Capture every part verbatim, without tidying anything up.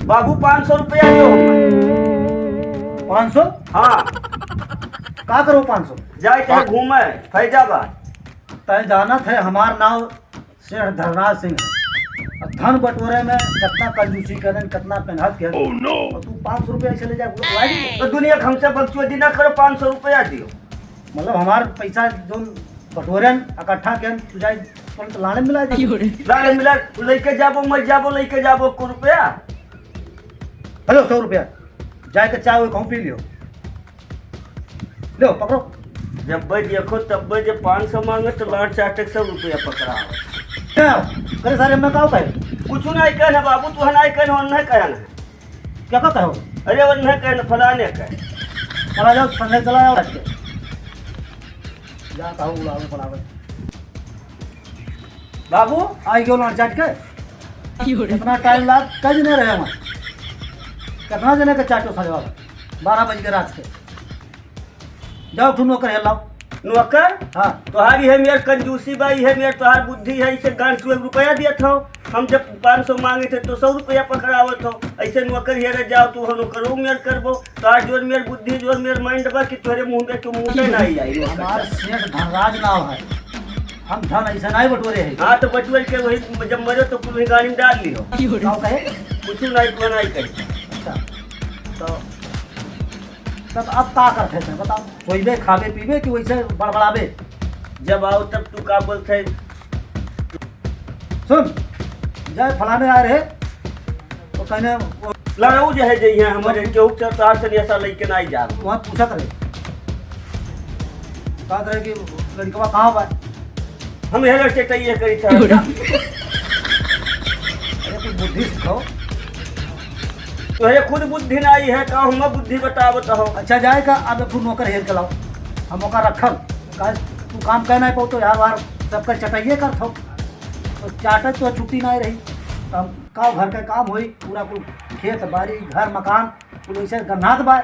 बाबू, पाँच सौ रुपया दियो हमका। पाँच सौ? हाँ। का करो पाँच सौ? जाए कहीं घूमे, फैजाबाद। तैं जानत है, हमार नाव सेठ धनराज सिंह है। अब धन बटोरे में कितना कंजूसी करें, कितना पेनहत के। Oh no! और तू पाँच सौ रुपया ऐसे ले जाए, उड़ाई दे। तो दुनिया के हमसे बकचोदी ना करो, पाँच सौ रुपया दियो। मतलब हमार पैसा जोन बटोरेन, इकट्ठा केन, तू जाए तुरंत लाड़े मिला दे। लाड़े मिला, लेके जाबो, मर जाबो, लेके जाबो को रुपया। हेलो, सौ रुपया। जाए के चाय वो कहूँ पी लियो। लो, पकड़ो। जब भाई देखो, तब भाई जब पाँच सौ मांगे, तो लाड़ चाटे के सौ रुपया पकड़ा हो। क्या? अरे सारे, मैं काव कहे? कुछ नहीं कहना बाबू, तू नहीं कहना, और नहीं कहना। क्या कहता हो? अरे, वो नहीं कहना, फलाने कहे। चला जाओ, संगे चला जाओ, आज के। जा, कहो, उड़ावे, पड़ावे। बाबू, आई गयो लाड़ चाट के। कितना टाइम लाग, कई जने रहे वहाँ? कितना जने के चाटो सजवा? बारह बज के रात के। जाओ, तू नौकर हेल लाओ। नौकर? हाँ। तोहार इहे मेर कंजूसी बा, इहे मेर तोहार बुद्धि है, इसे गांठ तू एक रुपया दियत हो। हम जब पाँच सौ मांगे थे, तो सौ रुपया पकड़ावत हो। ऐसे नौकर हेरे जाओ, तू हो नौकरो मेर करबो। तोहार जोर मेर बुद्धि, जोर मेर mind बा कि तोहरे मुंह में क्यों मुंह पे नहीं आई नौकर हमार का। सेठ धनराज नाव है, हम धन ऐसे नहीं बटोरे हैं। हाँ, तो बटोर के वही जब मरो तो कुल वही गाड़ी में डाल लियो। का कहे? कुछ नहीं, तो नहीं कहे। अच्छा, तो तब अब का करते थे बताओ? सोइबे, खाबे, पीबे कि वैसे बड़बड़ाबे? जब आओ तब तू का बोलते? सुन, जय फलाने आए रहे, तो कहने वो लड़ऊ जे है जे यहाँ हमारे केहू के साथ से ऐसा लेके ना आई जा। वहाँ पूछत रहे, कहत रहे कि लड़कवा कहाँ बा? हम हेलर चटैया करी था। अरे, कुछ बुद्धि सिखाओ। तोहरे खुद बुद्धि ना आई है, का हम बुद्धि बतावत हो? अच्छा, जाए का, अब तू नौकर हेर के लाओ, हम ओकर रखल। का तू काम कह नहीं पाओ तो यार, वार सबका चटैये करत हो। तो चाटत तो छुट्टी नहीं रही, तो हम का घर का काम होई, पूरा कुल खेत, बाड़ी, घर, मकान, कुल ऐसे गन्हात बा।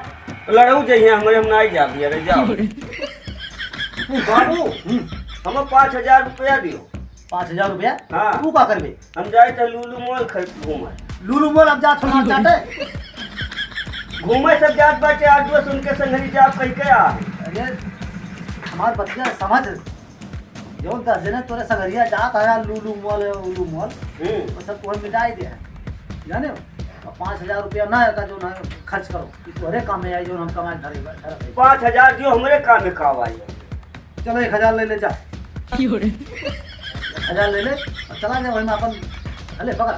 लड़ऊ जइहे हमरे, हम नाई जाब, अरे जाओ। बाबू, हम्म। हमें पाँच हजार रुपया दियो। पाँच हजार रुपया? हाँ। तू का करबे? हम जाए तो लूलू मॉल खरीद घूमे। लूलू मॉल अब जात हो ना चाटे? घूमे सब जात बाटे, आज दोस्त उनके संगरी जाब कह के आ। अरे, हमार बतिया समझ। जौन दस जने तोरे संगरिया जात है यार, लूलू मॉल है, उलू मॉल, हम्म। वो सब तोहे मिटाई दे है, जाने हो? और पाँच हजार रुपया ना है का जो ना खर्च करो, कि तोहरे काम में आई, जो हम कमाए धरे, धरे। पाँच हजार जो हमरे काम में का आई? चलो, एक हजार ले ले जा। एक हजार ले ले और चला जा, वही में अपन, अले पकड़।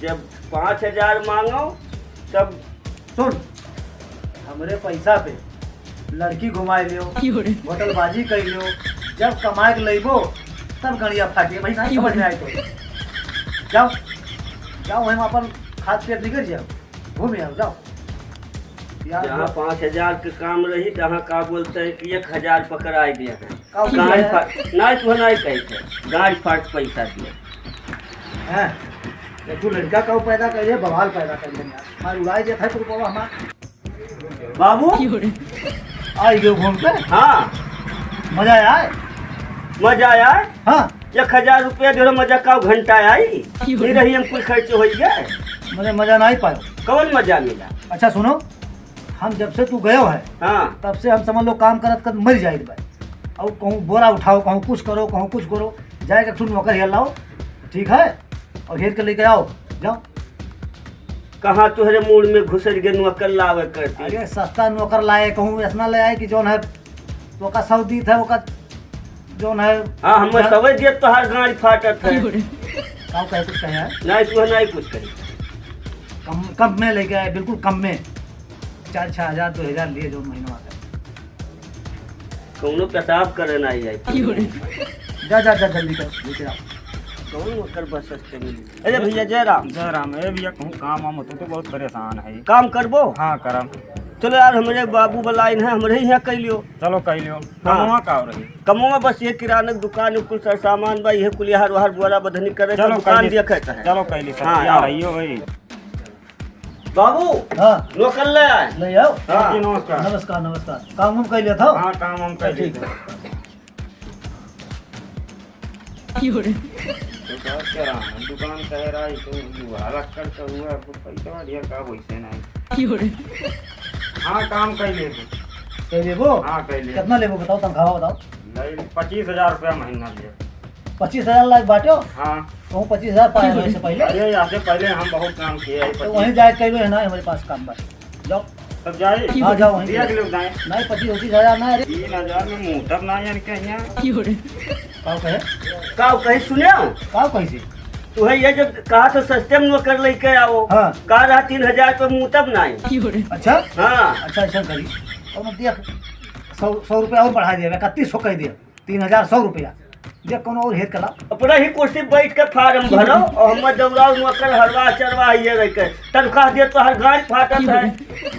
जब पाँच हजार मांगो, तब सुन, हमरे पैसा पे लड़की घुमाए लियो, होटलबाजी कर लियो, जब कमाए के लइबो, तब गड़िया फाटिए भाई, ना समझ में आए तो। जाओ, जाओ, हम अपन खाद पेट निकल जाओ, घूम आओ, जाओ। यार, जहाँ पाँच हजार के काम रही, तहाँ का बोलते हैं कि एक हजार पकड़ाए दिया है। का गाड़ी बोलते हैं? फा-, नहीं, तू नहीं कही थे, गाड़ी फाट पैसा दिया। हैं? ये तू लड़का का पैदा कर लिया, बवाल पैदा कर लिया यार। मार उड़ाई देता है तू बाबा हमार। बाबू? आई गयो घूम के? हाँ। मजा आए? मजा आए? हाँ। एक हजार रुपया दे रहा, मजा का घंटा आई? ये रही हम कुछ खर्चे हो गए। मजा, मजा नहीं पायो। कौन मजा मिला? अच्छा सुनो, हम जब से तू गयो है, हाँ। तब से हम समझ लो काम करत करत मर जाए भाई। और कहूँ बोरा उठाओ, कहूँ कुछ करो, कहूँ कुछ करो, जाए के एक ठो नौकर हेर लाओ, ठीक है, और हेर के लेके आओ, जाओ। कहाँ तोहरे मूड में घुसर के नौकर लावे करती? अरे सस्ता नौकर लाए, कहूँ ऐसा ले आए कि जौन है, तो का सौ दीत है, ओका जौन है। हाँ, हम हाँ। सवे दिए तोहार गाड़ी फाटत है। का कहे कुछ कहे है? नहीं, तू है, नहीं कुछ कहे। कम, कम में लेके आए, बिल्कुल कम में। चार, छः हजार, दो हजार लिए जो महीना आता है। कौनो पेशाब करे ना आई। जा, जा, जा, जल्दी कर, लेके आ। कौन ओकर बस स्टैंड में? अरे भैया, जय राम। जय राम। ए भैया, कहूँ काम वाम हो तो, तो बहुत परेशान है। काम करबो? हाँ, करम। चलो यार, हमरे बाबू वाला आइन है, हमरे यहाँ कह लियो। चलो, कह लियो। हाँ। कमवा का हो रही? कमवा बस ये किराना के दुकान, कुल सर सामान बा, ये कुल यार वार बोरा बधनी करे, चलो, दुकान कह ली। दिया कहता है। चलो, कह ली सर, हाँ, यार, आओ। आइयो भाई। बाबू, हाँ। नौकर ले आए। ले आओ। हाँ। जी, नमस्कार। नमस्कार, नमस्कार। काम वाम कर लिया था? हाँ, काम वाम कर ठीक लिया। है। तो का करा, दुकान कह रहा है, तो जुआ लक्कड़ का हुआ, अब पैसा ढेर का वैसे नहीं। हाँ, काम कर ले तू। कर लेबो? हाँ, कर ले। कितना लेबो बताओ, तनख्वाह बताओ। ले, पच्चीस हजार रुपया महीना ले। पच्चीस हजार लायक बाटे हो? हाँ। कहूँ पच्चीस हजार पाए हो इससे पहले? अरे, यहाँ से पहले हम बहुत काम किए हैं, तो पच्चीस। वहीं जाए कह लो, है ना, हमारे पास काम बाटे। जाओ। तब जाए? हाँ, जाओ वहीं। दिया के लोग जाए। नहीं, पच्चीस, पच्चीस हजार ना, अरे। तीन हजार में मोटर ना यानी कहीं यहाँ। का कहे? का कहे सुने? का कहे से? तू है ये जब कहा तो सस्ते में नौकर लेके आओ। हाँ। कहा रहा तीन हजार पे मुतब नाई। अच्छा? हाँ। अच्छा, ऐसा करी। और देख, सौ, सौ रुपया और बढ़ा दिया, इकतीस सौ कह दिया। तीन हजार सौ रुपया। देख, कौनो और हेर कला। अपना ही कुर्सी बैठ के फार्म भरो और हम दौड़ाओ नौकर हरवा चरवा ये रह के। तनख्वाह दिए तो हर गांड फाटत है।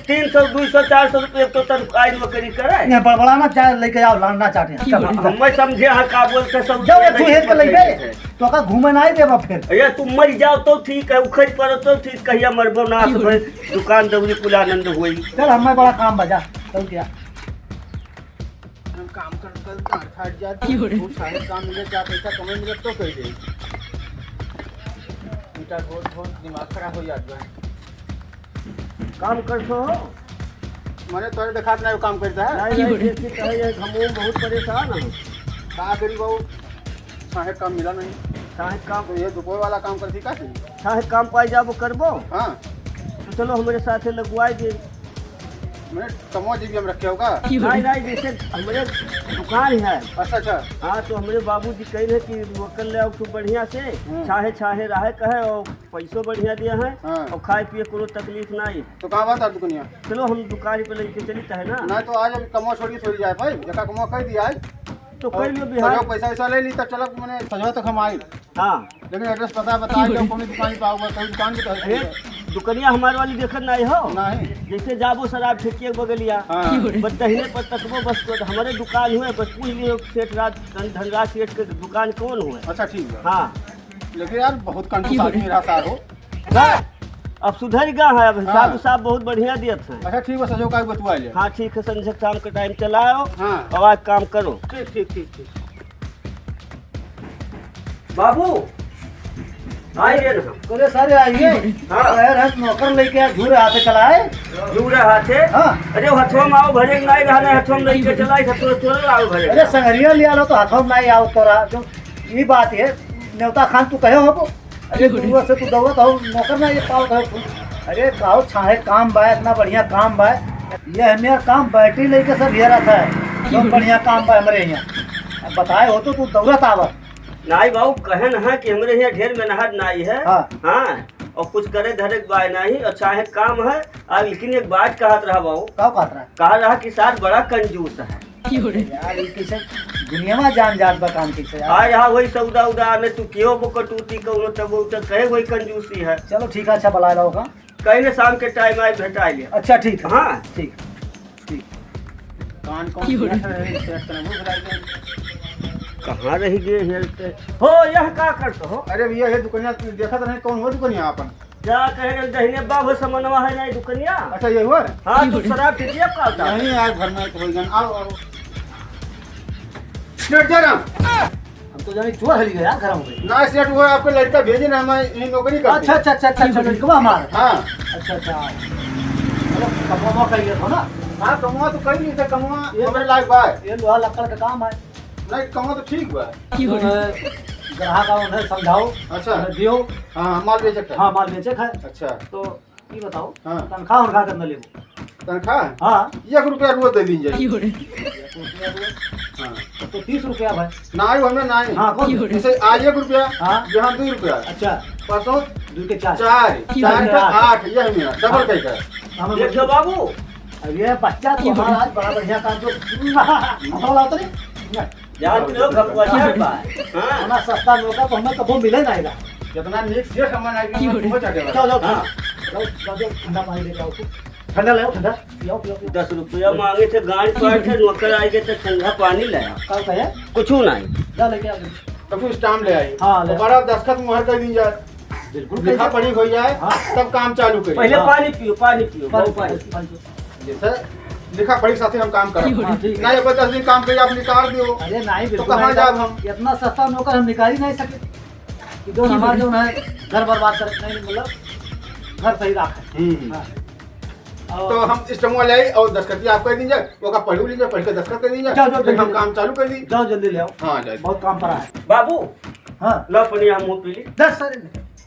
तीन सौ, दो सौ, चार सौ रुपये तो तनख्वाह नौकरी करे। ये बड़बड़ाना चाहे लेके आओ, लाना चाहते हैं। चल, हम समझे हाँ का बोलते सब जाओ, तू हेर के लेके। तो का घूमे ना ही देबा फिर। अरे तू मर जाओ तो ठीक है, उखड़ पड़ो तो ठीक, कहिया मरबो ना तो भाई दुकान दौरी कुल आनंद होई। चल, हमें बड़ा काम बजा, चल क्या? हम काम कर, कर गांड फाट जात बा। बहुत सारे काम मिले, चार पैसा कमाई मिले तो कह दे। बेटा बहुत, बहुत दिमाग खराब हो जात बा। काम कर सो हो? मने तोरे देखात नहीं काम करता है। नहीं, नहीं, देखी तो है, ये हम बहुत परेशान हैं। का करी बाबू? साहेब काम मिला नहीं। साहेब काम? तो ये दुपहर वाला काम करती का थी? साहेब काम पाई जाबो करबो? हाँ। तो चलो हमारे साथ लगवाई दे। मैं कमवा जी भी हम रखे होगा। नहीं, नहीं, जैसे हमारे दुकान है। अच्छा, अच्छा। हाँ, तो हमारे बाबूजी कह रहे कि नौकर ले आओ खूब बढ़िया से, हम्म। छाहे, छाहे रहे कहे और पैसो बढ़िया दिया है हाँ। और खाए पिए कोनो तकलीफ नहीं। तो कहाँ बात है दुकनिया? चलो हम दुकान पे लेके चली है ना। नहीं तो आज अभी कमवा छोड़ी थोड़ी जाए भाई, जका कमवा कह दिया है। तो और कह लियो बिहार। पैसा वैसा ले ली तो चलो मैंने सजवा तक हम आई। हाँ। लेकिन एड्रेस पता बताए दो, कौन दुकान पे आओगे, कौन दुकान पे तो है। अरे, दुकनिया हमारे वाली देखत नहीं हो? नहीं। जैसे जाबो शराब ठेकिए के बगलिया, हाँ। बस दहिने पर तकबो, बस तो हमारे दुकान हुए, बस पूछ लियो सेठ राज, धन-, धनराज सेठ के दुकान कौन हुए? अच्छा, ठीक है। हाँ। लेकिन यार, बहुत कंजूस आदमी रहता हो। ना, अब सुधर गया है, अब हिसाब हाँ। उसाब बहुत बढ़िया दियत है। अच्छा, ठीक है, सजो का बतुआ ले। हाँ, ठीक है, संझे शाम के टाइम चलाओ, हाँ। अब आज काम करो। ठीक, ठीक, ठीक, ठीक। बाबू, आइए ना। बोले, "सर, आइए।" हाँ। कहे रहे, "नौकर लेके आ, झूरे हाथे चलाए।" झूरे हाथे? हाँ। अरे, हथवा में आओ भरे के नहीं रहने, हथवा में लेके चलाई, हथवा में तोरे लाओ भरे। अरे, संगरिया लिया लो तो हथवा में नहीं आओ तोरा। जो ई बात है, नेवता खान तू कहे हो, अरे, दूर से तू दौड़त हो, नौकर ना ये पाल कहे तू। अरे, काहो छाहे काम बा, इतना बढ़िया काम बा। ये हमें काम बैटरी लेके सब ये रहता है। बहुत बढ़िया काम बा हमरे यहाँ। अब बताए हो तो तू दौड़त आवा। नाई बाबू, कहन है कि हमरे यहाँ ढेर मेहनत नाई है। हाँ। हाँ, और कुछ करे धरे के बाय नाई, और चाहे काम है, आ, लेकिन एक बात कहत रहा बाबू। का कहत रहा? कहा रहा कि सार बड़ा कंजूस है। यार, ये कैसे दुनिया में जान जात बा काम कैसे यार? आ रहा वही सौदा उदा, ने तू केहो बो कटूती कौनो तबो, तो कहे वही कंजूसी है। चलो ठीक है, अच्छा, बुला लाओ का। कहीं ने शाम के टाइम आए, भेटा लिया। अच्छा, ठीक है। हाँ। ठीक, ठीक। कान कौन की हो रही? सेट करना, वो बुला के। कहाँ रह गए हेयर के? हो, यह का करत हो? अरे भैया, ये दुकनिया देखत रहे, कौन हो दुकनिया आपन? जा कहे रे, दहिने बा हो समनवा है ना ये दुकनिया? अच्छा, ये हुआ? हाँ, तू शराब पीतिया का होता? नहीं यार, घर में तो होई गन। आओ, आओ। सेठ जयराम। हम तो जाने चोर हली गया यार घर में। ना सेठ, वो आपके लड़का भेजे ना, मैं यही नौकरी करते। अच्छा, अच्छा, अच्छा, अच्छा, अच्छा, लड़कवा हमार। हाँ। अच्छा, अच्छा। चलो, कमवा कर लिया था ना? हाँ, कमवा तो कर ली था, कमवा ये हमरे लायक बा। ये लोहा लक्कड़ का काम है। नहीं, कमवा तो ठीक बा। जो है, ग्राहक आओ, उन्हें समझाओ, अच्छा। उन्हें दियो। हाँ, माल बेचे का। हाँ, माल बेचे का है। अच्छा। तो ये बताओ, हाँ। तनख्वाह उनका कितना लेबो? तनख्वाह? हाँ। एक रुपया रोज दे दीन जाए। एक रुपया रोज? हाँ। तो तीस रुपया भाई। ना आयो, हमें ना आयो। हाँ, कौन? जैसे आज एक रुपया, हाँ। यहाँ दो रुपया। अच्छा। परसों दो के चार। चार, तीन चार के आठ। आठ, ये है मेरा, डबल हाँ। कहीं का। हमें देखियो बाबू। अब ये बच्चा तो हमारा आज बड़ा बढ़िया काम तो, हथवा लाओ तो नहीं। जान लो, भगवान बा। हाँ। इतना सस्ता मौका तो हमें कबो मिले नहीं रहा। जितना नीक सेठ हमारे आगे में पहुंच जाएगा। जाओ, जाओ, हाँ। जाओ, जाओ, जाओ, ठंडा पानी लेके आओ। ठंडा ले आओ, ठंडा। पियो, पियो, पियो। दस रुपया मांगे थे, गाड़ी पर थे, नौकर आएंगे तो ठंडा पानी ले आओ। का कहे? कुछ नहीं। जा लेके आ। तो फिर स्टाम्प ले आई। हाँ, ले। दोबारा दस्तखत मुहर कर दी जाए। बिल्कुल, लिखा पढ़ी हो जाए, हाँ। तब काम चालू करिए। पहले हाँ। पानी पियो, पानी पियो, पानी, बहुत पानी। पानी, पानी पियो। जैसे लिखा पढ़ी साथे हम काम करब। हाँ, ठीक है। ना, ये दस दिन काम करी, आप निकाल दियो। अरे नहीं, तो बिल्कुल कहाँ नहीं जाब करब। हम? इतना सस्ता नौकर हम निकाल ही नहीं सके। कि जो हमार जो है, घर बर्बाद करे, नहीं, मतलब, घर सही राखे। हम्म। हाँ। और तो हम स्टम्पवा ले आई और दस्तखतिया आप कर दीजिए, ओका पढ़ू लीजिए, पढ़ के दस्तखत कर दीजिए, जाओ, जाओ, फिर हम जल्दी। काम चालू कर दी। जाओ, जल्दी ले आओ। हाँ, जाइए। बहुत काम पड़ा है। बाबू, हाँ। लो पनिया, हम मुँह पी ली। दस, सर,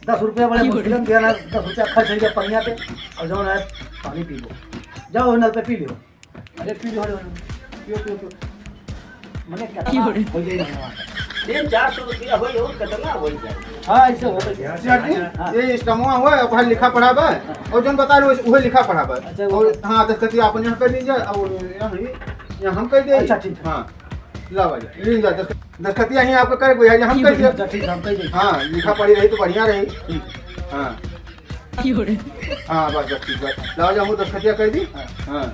दस रुपया बड़े मुश्किल में दिया ना, दस रुपया खर्च हो गया पनिया पे, और जो है, पानी पी लो। जाओ, नल पे पी लो। अरे, पी लो, पी लो, पी लो। मने कितना हो जाए ना? तीन चार सौ रुपया हो, और कितना हो जाए? हाँ, ऐसे हो जाए। सेठ जी, हाँ। ये स्टम्पवा हुआ, अब लिखा पढ़ा बा, और जौन बता रहे, वही लिखा पढ़ा बा। अच्छा, वो और हाँ, दस्तखतिया अपन यहाँ कर दीजिए, और यहाँ, यहाँ हम कर दे। अच्छा, ठीक है। हाँ, ला भाई, लीन जा, दस्तखत, दस्तखतिया ही आपका करे, बुझाइए, हम कर दे। अच्छा, ठीक है, हम कर दे। हाँ, लिखा पढ़ी रही तो बढ़िया रही। ठीक। हाँ। हाँ, बस, बस, ठीक, बस। लाओ, जाओ, दस्तखतिया कर दी। हाँ। हाँ।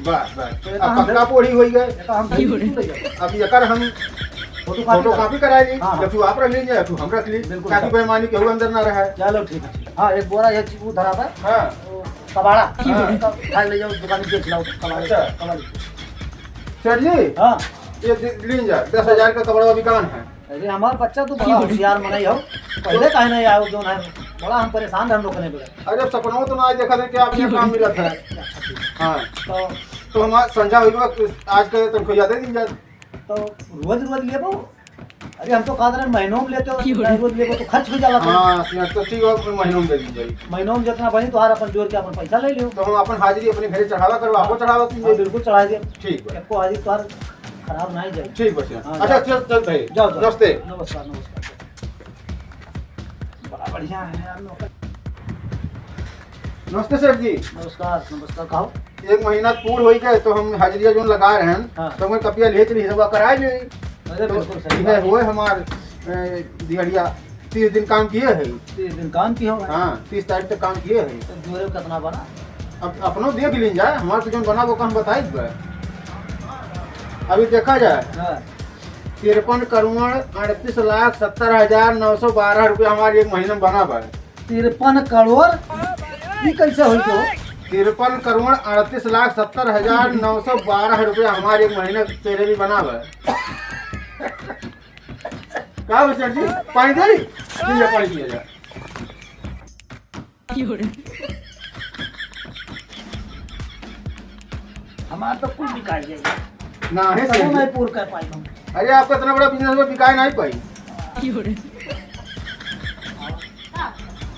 बस, बस। तो अब हम पक्का पोढ़ी होई गए। तो हम अब एकर हम फोटो कॉपी फोटो करा ली। कॉपी करा ली। हाँ, हाँ। या तू आप रख लीजिए, या तू हम रख ली। बिल्कुल, ताकि सर। बेईमानी केहू अंदर ना रहे। चलो, ठीक है, ठीक है। हाँ, एक बोरा, एक चीज वो धरा था। हाँ। वो कबाड़ा। हाँ। तो उठा ले जाओ, दुकान बेच लाओ, कबाड़ा। अच्छा। कबाड़ी। सेठ जी, हाँ। ये दि-, लीन जा, दस हजार का कबाड़ा बिकान है। अरे, हमार बच्चा तो बड़ा होशियार मनई हो। पहले काहे नहीं आयो, जौन है, बड़ा हम परेशान रहन लोग ने बगैर। अरे, अब सपनों तो ना आए देखा था कि आप यहाँ काम मिलत है। हाँ। तो तो हमार संझा हुई बा, आज का तनख्वाह दे दी जाए। तो रोज रोज लेबो? अरे, हम तो कहत रहे महीनों में लेते हो, रोज रोज लेबो तो खर्च हो जाला। हाँ, तो ठीक है, महीनों में दे दी जाए। महीनों में जितना बनी, तोहार अपन जोड़ के अपन पैसा ले लियो। तो हम अपन हाजिरी अपने घरे चढ़ावा करवा, आपको चढ़ावा कीजिए। हाँ, बिल्कुल चढ़ा दियो। ठीक बा। आपको हाजिरी तोहार खराब नहीं जाए। ठीक बा, सेठ। हाँ, अच्छा, जाओ। चल, चल भाई। जाओ, जाओ। नमस्ते। नमस्कार, नमस्कार। बड़ा बढ़िया है यार, नौकर। नमस्ते सेठ जी। नमस्कार, नमस्कार, कहो। एक महीना पूर होई गए तो हम हाजिरिया जोन लगा रहे हैं, हाँ। तो हमें कपिया ले चली, हिसाब कराए ले। अरे तो बिल्कुल सही ये बात है। हुए हमार, ए, दिहड़िया तीस दिन काम किए है। तीस दिन काम किए हो? हाँ, तीस तारीख तक काम किए है। तो जोरे कितना बना? अब अपनो देख लीन जाए, हमार तो जोन बना वो काम बताई बा। अभी देखा जाए। हाँ। तिरपन करोड़ अड़तीस लाख सत्तर हजार नौ सौ बारह रुपया हमारे एक महीने में बना बा। तिरपन करोड़? ई कैसे होई तो? तिरपन करोड़ अड़तीस लाख सत्तर हजार नौ सौ बारह रुपया हमारे एक महीने के सैलरी बना बा। का हो सेठ जी? पानी दे ली? ठीक है, पानी पिया जा। हमार तो कुल बिकाई जाई। ना है तबो सेठ जी। नहीं पूर कर पाई हम। अरे, आपका इतना बड़ा बिजनेस में बिकाए नहीं पाई।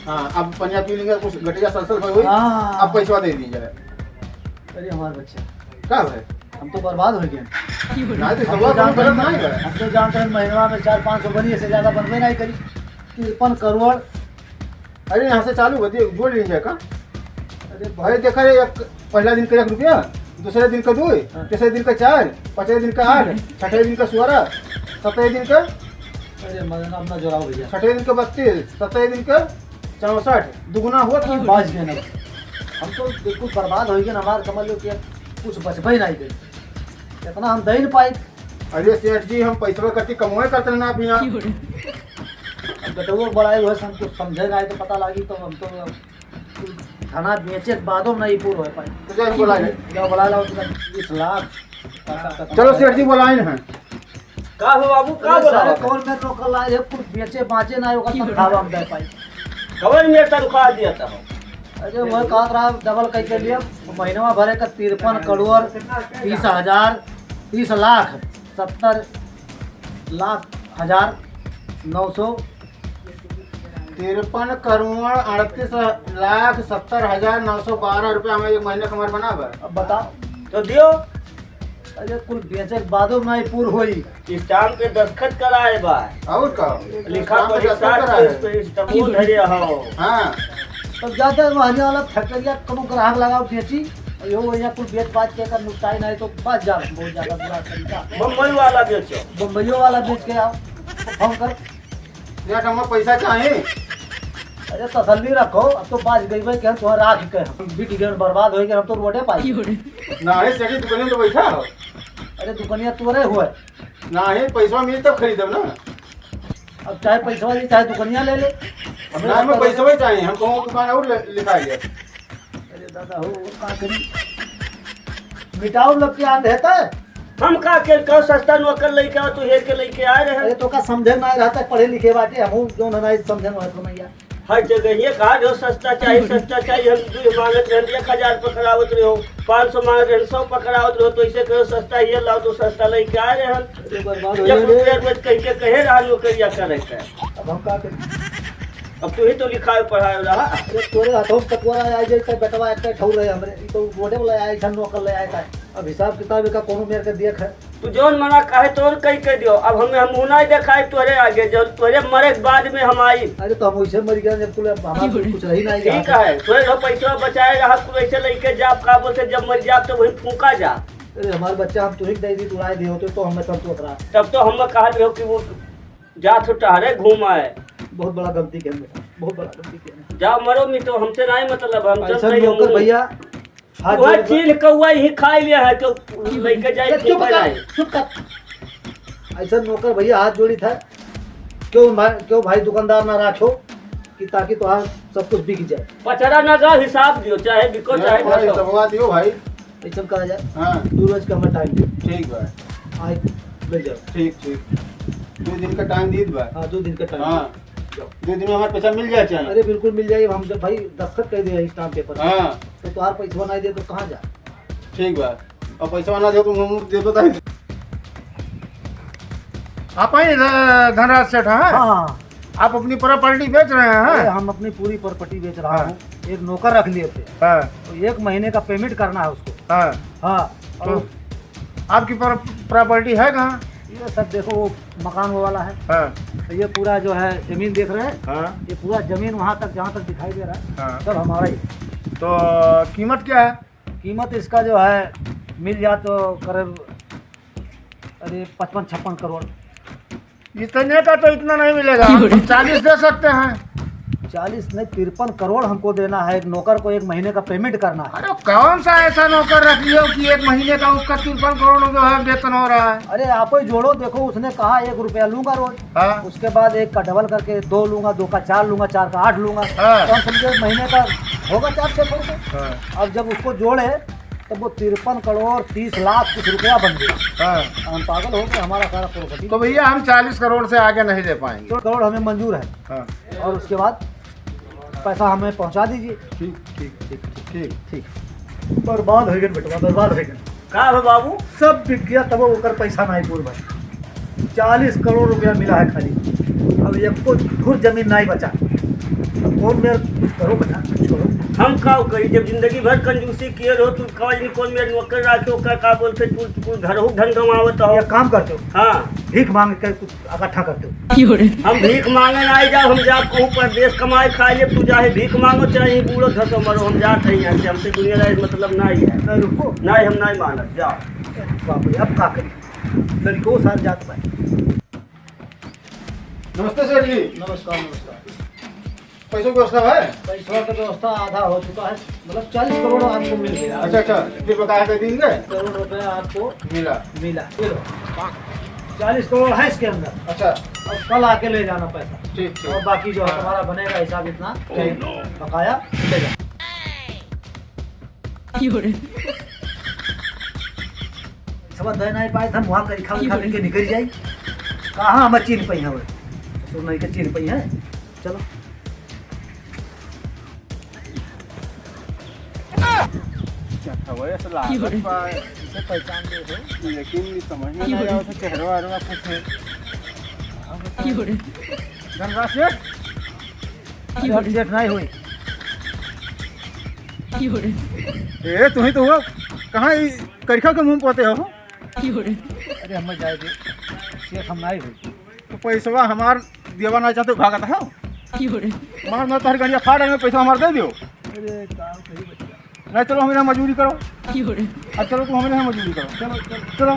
हाँ, अब पनिया पी लेंगे, कुछ गटिया सलसल भर हुई। हाँ। अब पैसवा दे दीजिए। अरे, हमार बच्चा। का है? हम तो बर्बाद हो गए। नहीं, तो हम तो सबवा जानते गलत हैं, नहीं है। हम तो जानते हैं, महीनवा में चार पाँच सौ बनी, इससे ज्यादा बनबे नहीं करी। तिरपन करोड़। अरे, यहाँ से चालू होती है, जोड़ लीजिए का। अरे भाई, देखा रे, एक, पहला दिन का एक रुपया, दूसरे दिन का दो, हाँ। तीसरे दिन का चार, पाँचवे दिन का आठ, छठे दिन का सोलह, सतवे दिन का, अरे मदन, अपना जोड़ाओ भैया। छठे दिन का बत्तीस, सतवे दिन का चौसठ, दुगुना हुआ तो बाज गए ना। हम तो बिल्कुल बर्बाद हो गए ना, हमारे समझ लो कि अब कुछ बचबे नहीं गए, इतना हम दे नहीं पाए। अरे सेठ जी, हम पैसवा कति कमवे करते ना अभी यहाँ। अब बेटवा बड़ा ही हुआ, हम कुछ समझे ना, तो पता लगी, तो हम तो धना बेचे के बादो नहीं पूरा हो पाए। तो जाओ, बुला ले। जाओ, बुला लाओ, तुरंत बीस लाख। चलो सेठ जी, बुलाए हैं। का हो बाबू, का अरे बोला सारे बाबू? कौन में तो कल आए, कुछ बेचे बाचे ना, ओकर तनख्वाह हम दे पाई। कवन में तनख्वाह दिया था? अरे, वह कहत रहा, डबल कह के लिए, महीनवा भरे का तिरपन करोड़ तीस हजार, तीस लाख सत्तर लाख हजार नौ सौ। तिरपन करोड़ अड़तीस लाख सत्तर हजार नौ सौ बारह रुपया हमें एक महीने का हमारे बना बा। अब बताओ। तो दियो। अरे, कुल बेचे के बादो में नहीं पूर होई। स्टाम्प पे दस्तखत कराए बा। और का? लिखा स्टाम्प पे पढ़ी दस्तखत साथ कराए। पे स्टाम्प धरे हो। हाँ। तब जाते हैं वहाँ वाला फैक्ट्रिया, कोनो ग्राहक लगाओ, बेची। और यो, यहाँ कुल बेच बाच के कर नुकसान नहीं तो बच जा, बहुत ज्यादा बुरा तरीका। बम्बई वाला बेचो। बम्बईयो वाला बेच के आओ, फोन कर। यार, हमको पैसा चाही। अरे, तसल्ली रखो, अब तो बाज गई भाई, कि हम तुम्हारा राख के हम बिक गए, बर्बाद हो गए, हम तो रोडे पाई। ना है, सेठी दुकान में तो बैठा हो। अरे, दुकानिया तोरे हुए। ना है, पैसा मिली तब खरीदब ना। अब चाहे पैसा ले, चाहे दुकानिया ले ले। हमें ना, हमें तो पैसा ही चाहिए, हम कहूँ दुकान और ले, लिखा लिया। अरे, दादा हो, का करी? मिटाऊ लग के आन रहता है। हम का के, कहो सस्ता नौकर लइके आओ, तू हेर के लइके आए रहे। अरे, तो का समझे ना रहता है, पढ़े लिखे बाटे, हम जौन है ना, समझे ना रहता भैया। हर जगह ये कहा जो सस्ता चाहिए, सस्ता चाहिए, हम दो मांगत रहन, एक हजार पकड़ावत रहो, पाँच सौ मांगत रहन, सौ पकड़ावत रहो, तो इसे कहो सस्ता ये लाओ, तो सस्ता लइके आए रहे हम। अरे, बर्बाद हो जब गए रे। रुपया रोज कह के कहे रहा, नौकरिया करे के। अब हम का करी? अब तू ही तो लिखाए पढ़ाए रहा। अरे, तोरे हाथों में पटवारा आ जाए, तो बेटवा एक ठौर रहे हमरे, ई तो रोडे वाला आए, ऐसा नौकर ले आए का। अब हिसाब किताब का कोनो मेर के दिया खा। तू जौन मना काहे तोर कई कह दियो। अब हमें हम मुंह नहीं देखाए तोरे आगे, जौन तोरे मरे के बाद में हम आई। अरे, तो हम वैसे मर गए, जब कुल हमारे कुछ रही नहीं ठीक है, तोरे जो पैसा बचाए रहा, तू ऐसे लेके जा, का बोलते, जब मर जा तो वही फूका जा। अरे, हमारे बच्चा हम तू ही दे दी, तू लाए दिए होते तो हमें संतोष रहा। तब तो हम कहा रहे हो कि वो जा तो टहरे घूम आए। बहुत बड़ा गलती किया बेटा, बहुत बड़ा गलती किया। जा मरो, मी तो हमसे नहीं मतलब, हम ऐसा चलते ही नौकर घूम। भैया, हाथ वह जोड़ के चील कौआ ही खाई लिया है, तो लेके जाए, ए, चुप कर, चुप कर। ऐसा नौकर भैया हाथ जोड़ी था, क्यों भाई, क्यों भाई दुकानदार ना राखो कि ताकि तो सब कुछ बिक जाए। पचरा ना का हिसाब दियो, चाहे बिको, चाहे भाई, घसो। हिसबवा दियो भाई। ऐसा करा जाए। हाँ। दो रोज का हमें टाइम दे। ठीक बा। आए, ले जाओ। ठीक, ठीक। दो दिन का टाइम दीत बा। हाँ, दो दिन का टाइम हाँ। दे। जाओ। दो दिन में हमारा पैसा मिल जाए चाहे। अरे, बिल्कुल मिल जाए। हम जब भाई दस्तखत कर दे स्टाम्प पेपर पे, हाँ। तो तुम्हारा पैसा नहीं दे तो कहाँ जा? ठीक बा। और पैसा ना दे तो मुंह, मुंह दे तो ताई। आप ही ध-, धनराज सेठ हैं? हाँ, हाँ। आप अपनी प्रॉपर्टी बेच रहे हैं? अरे, हम अपनी पूरी प्रॉपर्टी बेच रहा हाँ। हूँ। एक नौकर रख लिए थे। हाँ। तो एक महीने का पेमेंट करना है उसको। हाँ। हाँ। तो और आपकी प्रॉ-, प्रॉपर्टी है कहाँ? ये सब देखो, वो मकान वो वाला है। हाँ। तो ये पूरा जो है जमीन देख रहे हैं, हाँ। ये पूरा जमीन वहाँ तक, जहाँ तक दिखाई दे रहा है, हाँ। सब हमारा ही। तो कीमत क्या है? कीमत इसका जो है, मिल जाए तो करीब, अरे, पचपन छप्पन करोड़। इतने का तो इतना नहीं मिलेगा, हम चालीस दे सकते हैं। चालीस नहीं, तिरपन करोड़ हमको देना है, एक नौकर को एक महीने का पेमेंट करना है। अरे, कौन सा ऐसा नौकर रख लियो कि एक महीने का उसका तिरपन करोड़ जो है वेतन हो रहा है? अरे, आप ही जोड़ो, देखो, उसने कहा एक रुपया लूंगा रोज, हाँ। उसके बाद एक का डबल करके दो लूंगा, दो का चार लूंगा, चार का आठ लूंगा, हाँ। तो हम समझे महीने का होगा चार छः सौ रुपये। हाँ। अब जब उसको जोड़े, तब वो तिरपन करोड़ तीस लाख कुछ रुपया बन गया। हाँ। हम पागल हो गए, हमारा सारा प्रॉपर्टी। तो भैया, हम चालीस करोड़ से आगे नहीं दे पाएंगे। करोड़ हमें मंजूर है। हाँ। और उसके बाद पैसा हमें पहुंचा दीजिए। ठीक, ठीक, ठीक, ठीक। बर्बाद हो गए बेटवा, बर्बाद हो गए। का हो बाबू? सब बिक गया, तब ओकर पैसा नहीं पूर भाई। चालीस करोड़ रुपया मिला है खाली, अब एको धुर जमीन नहीं बचा। अब कौन मेर कुछ करो बेटा, कुछ करो। हम का करी, जब जिंदगी भर कंजूसी किए रहो, तू का जानी कौन मेर नौकर राखे, ओकर का बोलते, तू, तू घर हो धन कमावत हो। एक काम करते हो, हाँ। भीख मांग के कुछ इकट्ठा करते हो। हम भीख मांगे नहीं जाओ, हम जाओ कहूँ परदेश कमाए खाए ले, तू चाहे भीख मांगो, चाहे बूढ़ो धसो मरो, हम जात हैं यहाँ से, हमसे दुनियादारी मतलब नहीं है। नहीं, रुको। नहीं, हम नहीं मानत, जाओ। बाप रे, अब का करी? लड़को साथ जात बा। नमस्ते सेठ जी। नमस्कार, नमस्कार। पैसों की व्यवस्था है? पैसों की व्यवस्था आधा हो चुका है, मतलब चालीस करोड़ आपको मिल गया। अच्छा, अच्छा, फिर बकाया कर देंगे? करोड़ रुपया आपको मिला। मिला, ये लो। चालीस करोड़ है इसके अंदर। अच्छा। और कल आके ले जाना पैसा। ठीक, ठीक। और बाकी जो है तुम्हारा बनेगा हिसाब इतना, ठीक। बकाया ले जाना। सब दे नहीं पाए, हम वहाँ कहीं खा खा के निकल जाए। कहाँ हम चीन पई हैं? ससुर नहीं के चीन पई हैं। चलो। क्या था वो? ऐसा लागत बा, इसे पहचान दे हो। लेकिन ये समझ में नहीं आया, उसे चेहरा वेहरा कुछ है। धनराज सेठ? अरे, हम सेठ नहीं हुई। ए, तुम ही तो हो। कहाँ ई करिखा के मुंह पोते हो? अरे, हमें जाए दे। सेठ हम नहीं हुई। तो पैसवा हमार देवा ना चाहते, भागत हो। मार, मैं तोहर गड़िया फाड़, हमें पैसा हमार दे दियो। अरे, काम सही बच्चा। नहीं, चलो, हमें यहाँ मजदूरी करो। अब चलो, तुम हमें यहाँ मजदूरी करो। चलो, चलो। चलो।